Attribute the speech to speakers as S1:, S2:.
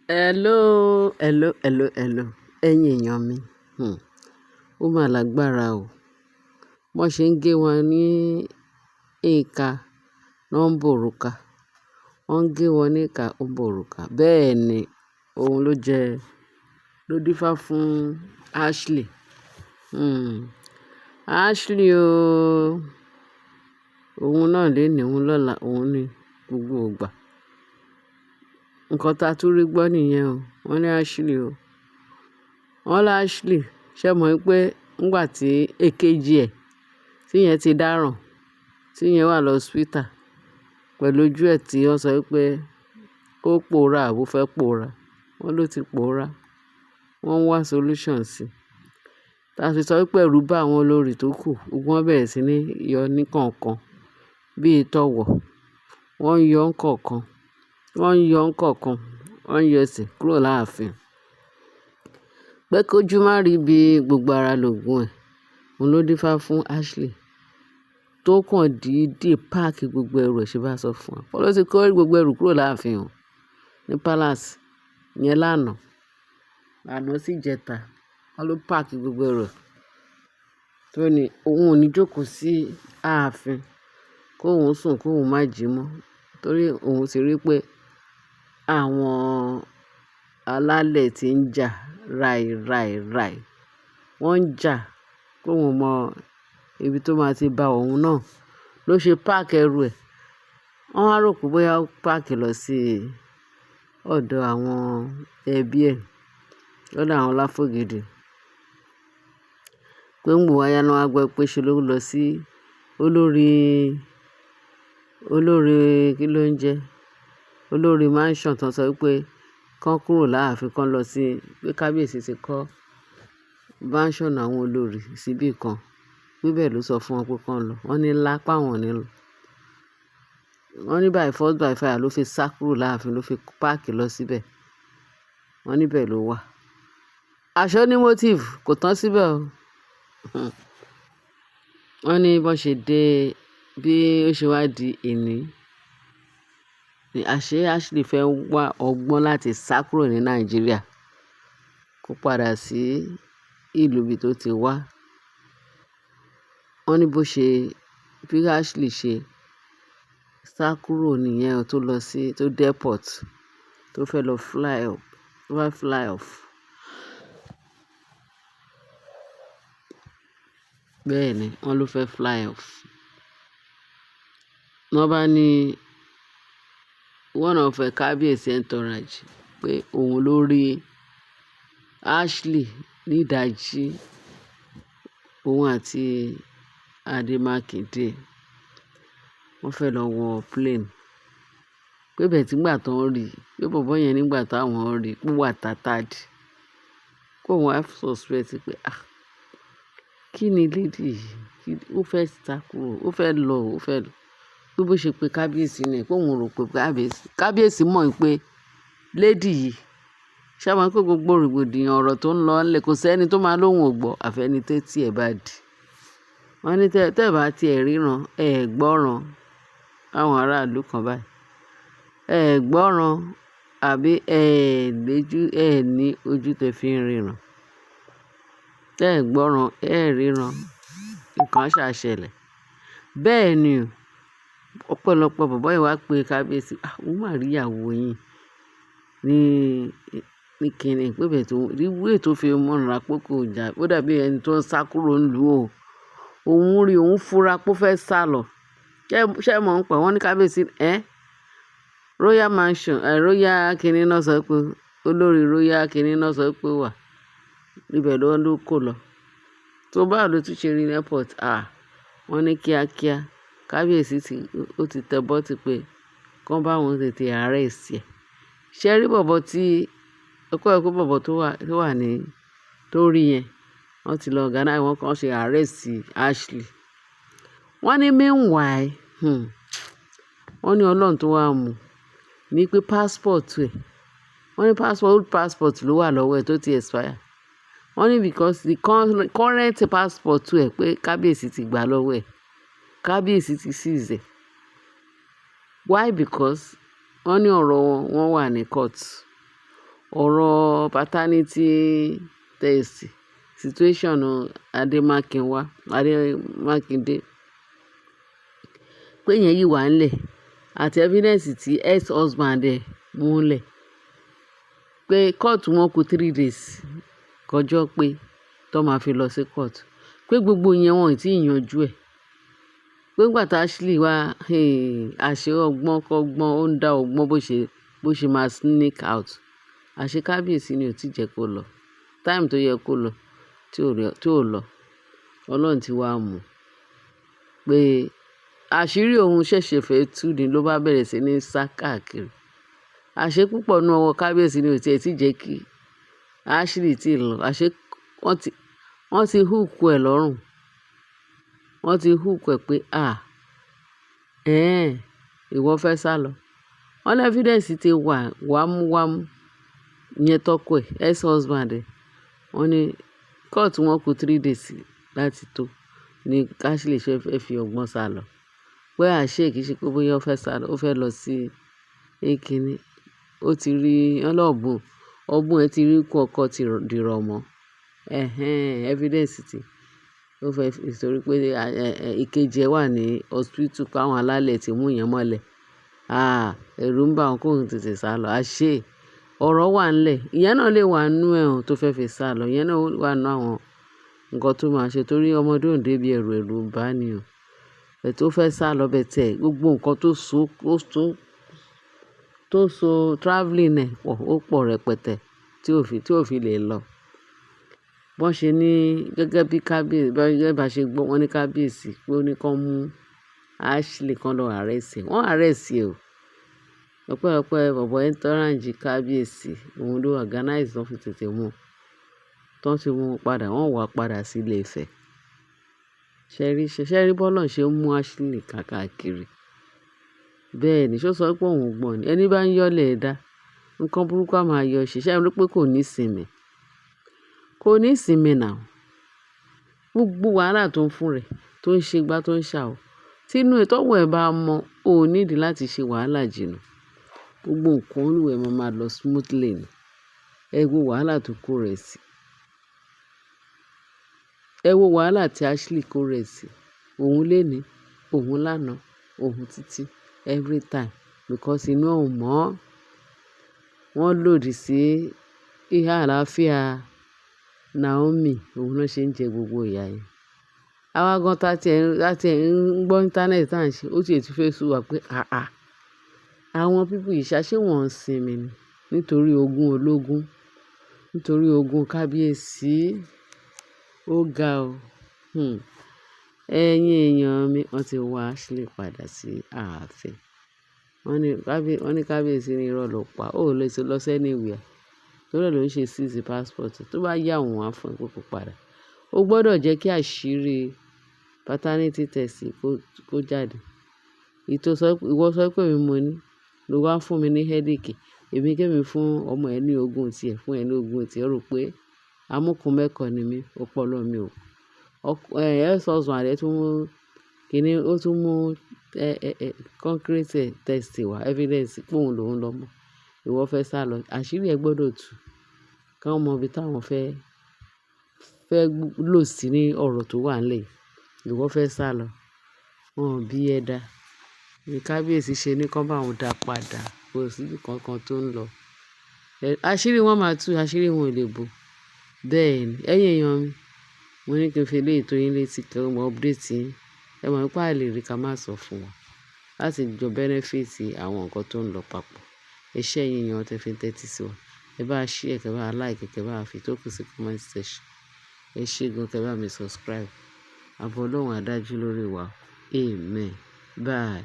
S1: Hello, hello, hello, hello. Ẹ̀yin èèyàn mi. Hmm. Ó máa lágbára o. Wọ́n ṣe ń gé wọn ní ìka, wọ́n ń bòrùka. Wọ́n ń gé wọn ní ìka, ó ń bòrùka. Bẹ́ẹ̀ ni, òun ló jẹ, ló dífá fún Ashley. Hmm. Ashley o. Òun náà léèní, òun lọ́la, òun ní gbogbo ìgbà. Nǹkan ta tún rí gbọ́ nìyẹn o. Wọ́n ní Ashley o. Wọ́n lá Ashley. Ṣé ẹ mọ̀ wípé nígbà tí èkejì ẹ̀, tí ìyẹn ti dáràn, tí ìyẹn wà lọ hospital pẹ̀lú ojú ẹ̀ tí wọ́n sọ wípé ó pòórá àbí ó fẹ́ pòórá. Wọ́n ló ti pòórá. Wọ́n ń wá solution sí i. Ta sì sọ wípé ẹ̀rù bá àwọn olórí tó kù, gbogbo wọn bẹ̀rẹ̀ sí ní yọ ní kọ̀ọ̀kan bí i tọ̀wọ̀. Wọ́n ń yọ ń kọ̀ọ̀kan, wọ́n ń yọ ń kọ̀ọ̀kan, wọ́n ń yọ ẹsẹ̀ kúrò láàfin. Pé kójú má rí bí gbogbo ara lògùn ẹ̀. Òun ló dífá fún Ashley tó kàn dìídì pack gbogbo ẹrù ẹ̀ ṣe bá sọ fún wa. Wọ́n ló ti kó gbogbo ẹrù kúrò láàfin o ní palace yẹn lánàá. Àná sì jẹta. Wọ́n ló pack gbogbo ẹrù ẹ̀. Tó ní òun ò ní jókòó sí ààfin kó òun sùn kó òun má jí mọ́. Torí òun ti rí pé àwọn alálẹ̀ tí ń jà ráì ráì ráì. Wọ́n ń jà kó òun mọ ibi tó máa ti bá òun náà ló ṣe pack ẹrù ẹ̀. Wọ́n á rò pé bóyá ó pack lọ sí ọ̀dọ̀ àwọn ẹbí ẹ̀, lọ́dọ̀ àwọn Láfògèdè. Pé ń gbò wá yá ni wọ́n á gbọ́ pé ṣe ló lọ sí olórí, olórí kí ló ń jẹ́? Olórí mansion tó ń sọ wípé kán kúrò láàfin kán lọ sí, pé kábíyèsí ti kọ́ mansion àwọn olórí síbí kan. Pé bẹ́ẹ̀ ló sọ fún wọn pé kán lọ. Wọ́n ní lá pa wọ́n ní lọ. Wọ́n ní by force by fire ló fi sá kúrò láàfin ló fi pack lọ síbẹ̀. Wọ́n ní bẹ́ẹ̀ ló wà. Aṣọ ní motive kò tán síbẹ̀ o. Wọ́n ní bó ṣe dé, bí ó ṣe wá di èní. Àṣé Ashley fẹ́ wá ọgbọ́n láti sá kúrò ní Nàìjíríà kó padà sí ìlú ibi tó ti wá. Wọ́n ní bó ṣe, bí Ashley ṣe sá kúrò nìyẹn tó lọ sí, tó dé airport, tó fẹ́ lọ fly up, tó fẹ́ fly off. Bẹ́ẹ̀ ni, wọ́n ló fẹ́ fly off. Wọ́n bá ní one of kábíyèsí entourage pé òun ló rí Ashley ní ìdajì, òun àti Adémákindè. Wọ́n fẹ́ lọ wọ plane. Pé bẹ́ẹ̀ tí ìgbà tó ń rí, pé bọ̀bọ́ yẹn nígbà táwọn rí, pé ó wà tattered. Kó òun á suspect pé, ah! Kí ni lady yìí? Ó fẹ́ sá kúrò, ó fẹ́ lọ, ó fẹ́ lọ. Pé bó ṣe pé kábíyèsí ni, pé òun rò pé kábíyèsí, kábíyèsí mọ̀ pé lady yìí, ṣé ẹ mọ̀ pé gbogbo rògbòdìyàn ọ̀rọ̀ tó ń lọ ńlẹ̀ kò sí ẹni tó máa lóhùn ò gbọ́ àfi ẹni tí etí ẹ̀ bá di. Wọ́n ní tẹ́ ẹ bá ti ẹ̀ ríran, ẹ gbọ́ràn àwọn aráàlú kan báyìí. Ẹ gbọ́ràn àbí ẹ léjú, ẹ ní ojú tẹ fi ń ríran. Tẹ́ ẹ gbọ́ràn, ẹ ríran, nǹkan á ṣà ṣẹlẹ̀. Bẹ́ẹ̀ ni o. Ọ̀pọ̀lọpọ̀ bọ̀bọ́ yìí wá pé kábíyèsí, ah! Òun máa rí ìyàwó yín ní, ní kíni. Pé bẹ́ẹ̀ tó, the way tó fi múra pé kò jà, ó dàbí ẹni tó ń sá kúrò nílùú o. Òun rí, òun fura pé ó fẹ́ sálọ. Ṣé ẹ mọ̀ ń pa? Wọ́n ní kábíyèsí, ẹ́ Royal Mansion, Royal kíni náà sọ pé, olórí Royal kíni náà sọ pé ó wà. Ibẹ̀ ló ń kó lọ. Tó bá ló tún ṣe rí ní airport, ah! Wọ́n ní kíákíá. Kábíyèsí ti, ó ti tẹ button pé kí wọ́n bá òun tètè arrest ẹ̀. Ṣé ẹ rí bọ̀bọ́ tí, ó kọ́ ẹ pé bọ̀bọ́ tó wà ní, tó rí yẹn, wọ́n ti lọ organize wọ́n kàn ṣe arrest Ashley. Wọ́n ní meanwhile, wọ́n ní Ọlọ́run tó wá mú ní pé passport ẹ̀, wọ́n ní passport, old passport ló wà lọ́wọ́ ẹ̀ tó ti expire. Wọ́n ní because the current passport ẹ̀ pé kábíyèsí ti gbà lọ́wọ́ ẹ̀. Kábíyèsí ti seize ẹ̀. Why? Because wọ́n ní ọ̀rọ̀ wọn, wọ́n wà ní court. Ọ̀rọ̀ paternity test situation Ademakinwa, Ademakinde, pé ìyẹn yìí wà nílẹ̀ àti evidence tí ex-husband ẹ̀ múlẹ̀ pé court wọn kù 3 days kọjọ́ pé tó máa fi lọ sí court, pé gbogbo ìyẹn wọn ò tí ì yanjú ẹ̀, pé nígbà tí Ashley wá àṣẹ ọgbọ́n kọ́gbọ́n, ó ń dá ọgbọ́n bó ṣe máa sneak out. Àṣé kábíyèsí ni ò tí jẹ́ kó lọ time tó yẹ kó lọ tí ò lọ. Ọlọ́run ti wá mú pé àṣírí òun ṣẹ̀ṣẹ̀ fẹ́ tú ni ló bá bẹ̀rẹ̀ sí ní sá káàkiri. Àṣé púpọ̀ nínú ọwọ́ kábíyèsí ni ò tiẹ̀ tí jẹ́ kí Ashley tí lọ. Àṣé wọ́n ti hook ẹ̀ lọ́rùn. Wọ́n ti hook ẹ̀ pé, à, ẹ́n, ìwọ fẹ́ sá lọ. Wọ́n ní evidence ti wà wámúwámú ìyẹn tọkọ ẹ̀, ex-husband ẹ̀. Wọ́n ní court wọn kù 3 days láti tó ní Ashley ṣe fẹ́ fi ọgbọ́n sá lọ. Pé àṣé kì í ṣe pé bóyá ó fẹ́ sá lọ, ó fẹ́ lọ sí èkínní. Ó ti rí ọlọ́ọ̀bùn, ọ̀bùn ẹ ti rí kú ọkọ ti dìrọ̀ mọ́. Ẹ̀hẹn, evidence ti ó fẹ́ fi torí pé ìkejì ẹ wà ní hospital pé àwọn alálẹ̀ ti mú ìyẹn mọ́lẹ̀. Ah, ẹ̀rù ń bà wọ́n kó tètè sá lọ. Àṣé ọ̀rọ̀ wà nílẹ̀. Ìyẹn náà lè wà nínú ẹ̀ tó fẹ́ fi sá lọ. Ìyẹn náà wà nínú àwọn nǹkan tó máa ṣe torí ọmọdé ò ń dé bí ẹrù, ẹ̀rù ń bá ní o. Ẹ̀ tó fẹ́ sá lọ bẹ́ẹ̀ tẹ̀, gbogbo nǹkan tó so, ó so, tó so travelling ẹ̀ pọ̀, ó pọ̀ rẹpẹtẹ tí ò fi lè lọ. Bọ́n ṣe ní gẹ́gẹ́ bí kábíyèsí, gẹ́gẹ́ bá ṣe gbọ́, wọ́n ní kábíyèsí pé ó ní kí wọ́n mú Ashley kan lọ arrest ẹ̀. Wọ́n arrest ẹ̀ o. Ọpẹ́lọpẹ́ bọ̀bọ́ entourage kábíyèsí, òun ló organize wọ́n fi tètè mú. Tán tí mú padà, wọ́n wá padà sí ilé Ifẹ̀. Ṣé rí, ṣé rí bọ́lọ́run ṣe ń mú Ashley káàkiri? Bẹ́ẹ̀ ni, ṣé ó sọ pé òun gbọ́n ni? Ẹni bá ń yọ́lẹ̀ ẹ dá, nǹkan burúkú a máa yọ ṣe. Ṣé ẹ rí pé kò ní ìsinmi? Kò ní ìsinmi now. Gbogbo wàhálà tó ń fún rẹ̀, tó ń ṣe gbá tó ń ṣà o. Tí inú ẹ tọ́wọ́ ẹ bá mọ́, o ò need láti ṣe wàhálà jìnnà. Gbogbo nǹkan olúwa ẹ máa máa lọ smoothly ni. Ẹ wo wàhálà tó kó rẹ̀ sí. Ẹ wo wàhálà tí Ashley kó rẹ̀ sí. Òun léni, òun lánàá, òun títí every time because inú ò mọ́. Wọ́n lòdì sí ìhà àlàáfíà Naomi, òun náà ṣe ń jẹ gbogbo ìyà yẹn. Àwa gan tá tí ẹ ń gbọ́ internet tá ń ṣe, ó ti fẹ́ sú wa pé àáà, àwọn people yìí ṣá, ṣé wọ́n ń sinmi ni? Nítorí ogún ológun, nítorí ogún kábíyèsí. Ó ga o. Ẹ̀yin èèyàn mi, wọ́n ti wá Ashley padà sí ààfin. Wọ́n ní kábíyèsí ní irọ́ ló pa. Ó lè ṣe lọ sí anywhere. Torí ẹ ló ń ṣe seize passport. Tó bá yá òun wá fún ẹ pé kó padà. Ó gbọdọ̀ jẹ́ kí àṣírí paternity test kó jáde. Ìwọ sọ pé èmi mo ní, ló wá fún mi ní headache. Èmi kí èmi fún ọmọ ẹ ní ogún tí ẹ, fún ẹ ní ogún tí ẹ. Ó rò pé amúkùn mẹ́kọ̀ ni mí, ọpọlọ mi ò. Ex-husband rẹ̀ tún mú kíní, ó tún mú concrete test wá, evidence pé òun lòún lọmọ. Ìwọ fẹ́ sálọ, àṣírí ẹ gbọdọ̀ tú. Kí wọ́n mọ ibi tí àwọn fẹ́ lò sí ní ọ̀rọ̀ tó wà nílẹ̀ yìí. Ìwọ fẹ́ sálọ, wọ́n ò bí ẹ dá. Ní kábíyèsí ṣe ní kí wọ́n bá òun dá padà, kò sí ibi kankan tó ń lọ. Àṣírí wọn máa tú, àṣírí wọn ò lè bò. Bẹ́ẹ̀ ni, ẹ̀yin èèyàn mi, mo ní kí n fi eléyìí tó yín létí kí n update yín. Ẹ mọ̀ pé a lè rí ká má sọ fún wa láti jọ benefit àwọn nǹkan tó ń lọ papọ̀. Ẹ ṣé ẹ̀yin èèyàn tí ẹ fi ń tẹ́tí sí wa. Ẹ bá share, kẹ bá like, kẹ bá fi tó kù sí comment section. Ẹ ṣé gan, kẹ bá mi subscribe. Àbọ̀ Ọlọ́run á dájú lórí wa. Amen. Bye.